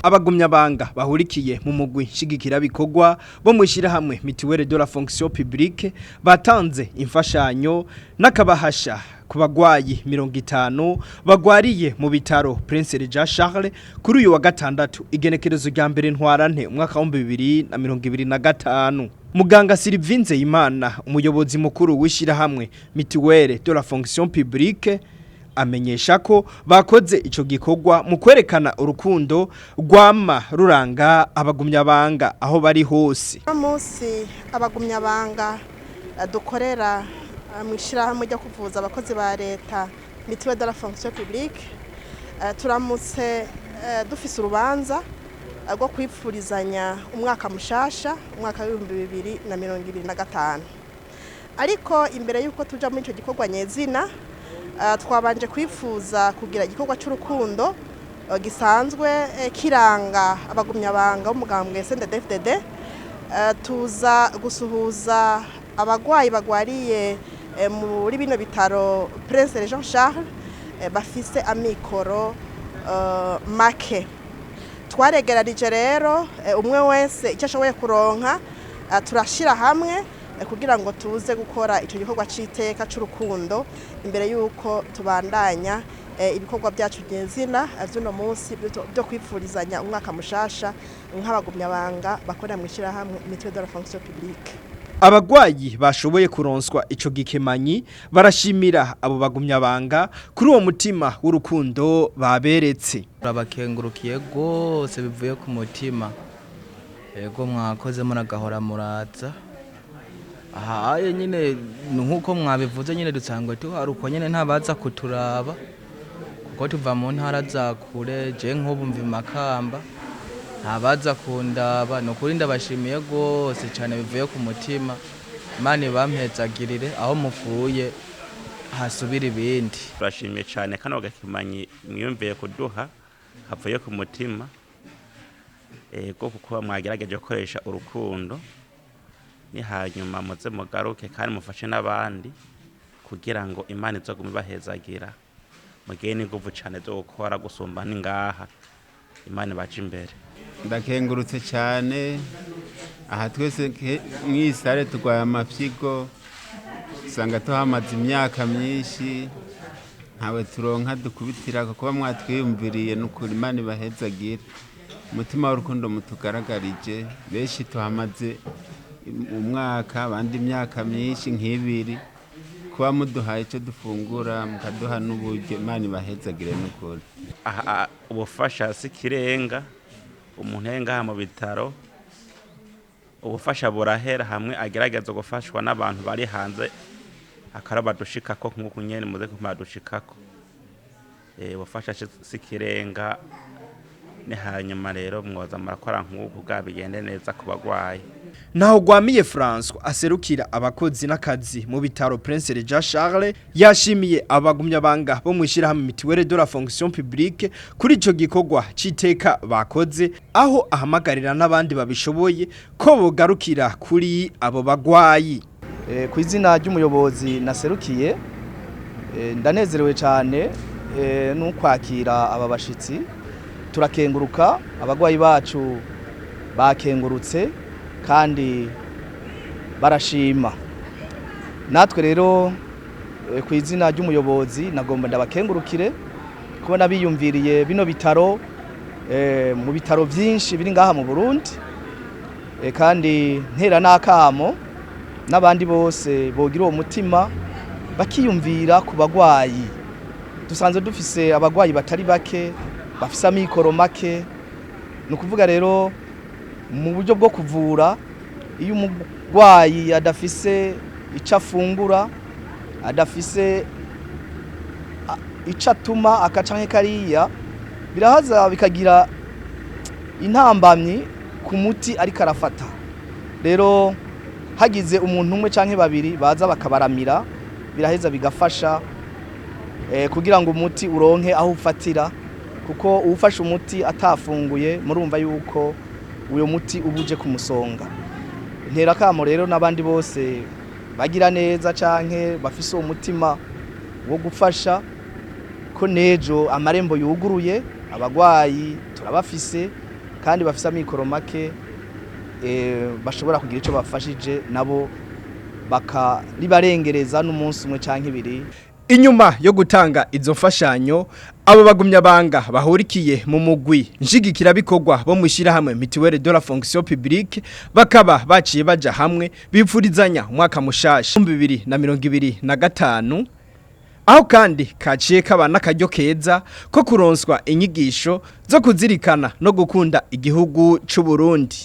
Abagumyabanga bahurikiye mu mugwi nshigikirabikorwa bo mw'ishirahamwe Mutuelle de la Fonction Publique batanze imfashanyo n'akabahasha ku bagwayi 50 bagwariye mu bitaro Prince Regent Charles kuri uyu wa gatandatu, igenekerezo rya 1 ntwarante umwaka wa 2025. Muganga Sylvain Nzeyimana, umuyobozi mukuru w'ishirahamwe Mutuelle de la Fonction Publique, amenyesha ko bakoze ico gikorwa mu kwerekana urukundo rwama ruranga abagumyabanga aho bari hose. Uno munsi abagumyabanga dukorera mu ishyirahamwe ryo kuvuza abakozi ba leta, Mutuelle de la Fonction Publique, turamutse dufise urubanza rwo kwipfurizanya umwaka mushasha, umwaka w'2025. Ariko imbere y'uko tuja muri ico gikorwa nyezina, twabanje kwifuza kugira igikorwa c'urukundo gisanzwe kiranga abagumyabanga b'umugambwe CNDD-FDD. Tuza gusuhuza abagwayi bagwariye muri bino bitaro Prince Regent Charles bafise amikoro make. Twaregeranije rero umwe wese icyo ashoboye kuronka, turashira hamwe kugira ngo tuze gukora icyo gikorwa c'iteka c'urukundo imbere y'uko tubandanya ibikorwa byacu nyezina vy'uno munsi byo kwipfurizanya umwaka mushasha nk'abagumyabanga bakorera mu ishyirahamwe Mutuelle de la Fonction Publique. Abagwayi bashoboye kuronswa ico gikemanyi barashimira abo bagumyabanga kuri uwo mutima w'urukundo baberetse. Turabakengurukiye rwose bivuye ku mutima. Yego, mwakoze, muragahora muraza. Ahaye nyine nk'uko mwabivuze nyine, dusangwe tuharuko nyine, ntabaza kuturaba kuko tuva mu ntara za kure. Je nk'ubu mva Makamba, ntabaza kundaba. Ni ukuri ndabashimiye rwose cyane bivuye ku mutima. Imana ibampezagirire, aho mukuye hasubira ibindi. Turashimiye cyane kano gakimanyi mwiyumviye kuduha kavuye ku mutima. Ego, kuko mwagerageje gukoresha urukundo. Ni hanyuma muze mugaruke kandi mufashe n'abandi kugira ngo Imana izogume ibahezagira, mugire n'inguvu cyane zo gukora gusumba n'ingaha. Imana ibaje imbere. Ndakengurutse cyane. Aha twese mw'isare turwaye amafyigo, usanga tuhamaze imyaka myinshi, ntawe turonka dukubitira. Kuba mwatwiyumviriye ni ukuri, Imana ibahezagire. Umutima w'urukundo mutugaragarije, benshi tuhamaze umwaka, abandi imyaka myinshi nk'ibiri. Kuba muduhaye icyo dufungura, mukaduha n'uburyo, Imana ibahezagire n'ukuri. Aha ubufasha si ikirenga. Umuntu ari ngaha mu bitaro, ubufasha burahera hamwe agerageza gufashwa n'abantu bari hanze, akaraba dushikako nk'uku nyene muze kumadushikako. Ubufasha si ikirenga. Ni hanyuma rero mwoza murakora nk'uku bwa bigende neza ku bagwayi. Naho Gwamiye François aserukira abakozi n'akazi mu bitaro Prince Regent Charles yashimiye abagumyabanga bo mw'ishirahamwe Mutuelle de la Fonction Publique kuri ico gikorwa c'iteka bakoze, aho ahamagarira n'abandi babishoboye ko bogarukira kuri abo bagwayi. Ku izina ry'umuyobozi naserukiye, ndanezerewe cyane n'ukwakira aba bashitsi. Turakenguruka, abagwayi bacu bakengurutse kandi barashima. Natwe rero ku izina ry'umuyobozi nagomba ndabakengurukire kubona biyumviriye bino bitaro mu bitaro byinshi biri ngaha mu Burundi, kandi ntera n'akamo n'abandi bose bogira uwo mutima bakiyumvira ku bagwayi. Dusanzwe dufise abagwayi batari bake bafise amikoro make. Ni ukuvuga rero mu buryo bwo kuvura, iyo umurwayi adafise icyo afungura, adafise icyo atuma akaca nk'kariya, birahaza bikagira intambamyi ku muti ariko arafata. Rero hagize umuntu umwe canke babiri baza bakabaramira, biraheza bigafasha kugira ngo umuti uronke aho ufatira, kuko uwufashe umuti atafunguye, murumva yuko uyo muti uba uje kumusonga. Ntera kamo rero n'abandi bose bagira neza canke bafise uwo mutima wo gufasha ko nejo amarembo yuguruye. Abagwayi turabafise. Kandi bafise amikoro make, bashobora kugira ico bafashije nabo, bakaribarengereza n'umunsi umwe canke ibiri. Inyuma yo gutanga izo mfashanyo, abo bagumyabanga bahurikiye mu mugwi nshigikirabikorwa bo mwishirahamwe Mutuelle de la Fonction Publique bakaba baciye baja hamwe bipfurizanya umwaka mushasha 2025, aho kandi kaciye kaba n'akaryo keza ko kuronswa inyigisho zo kuzirikana no gukunda igihugu c'u Burundi.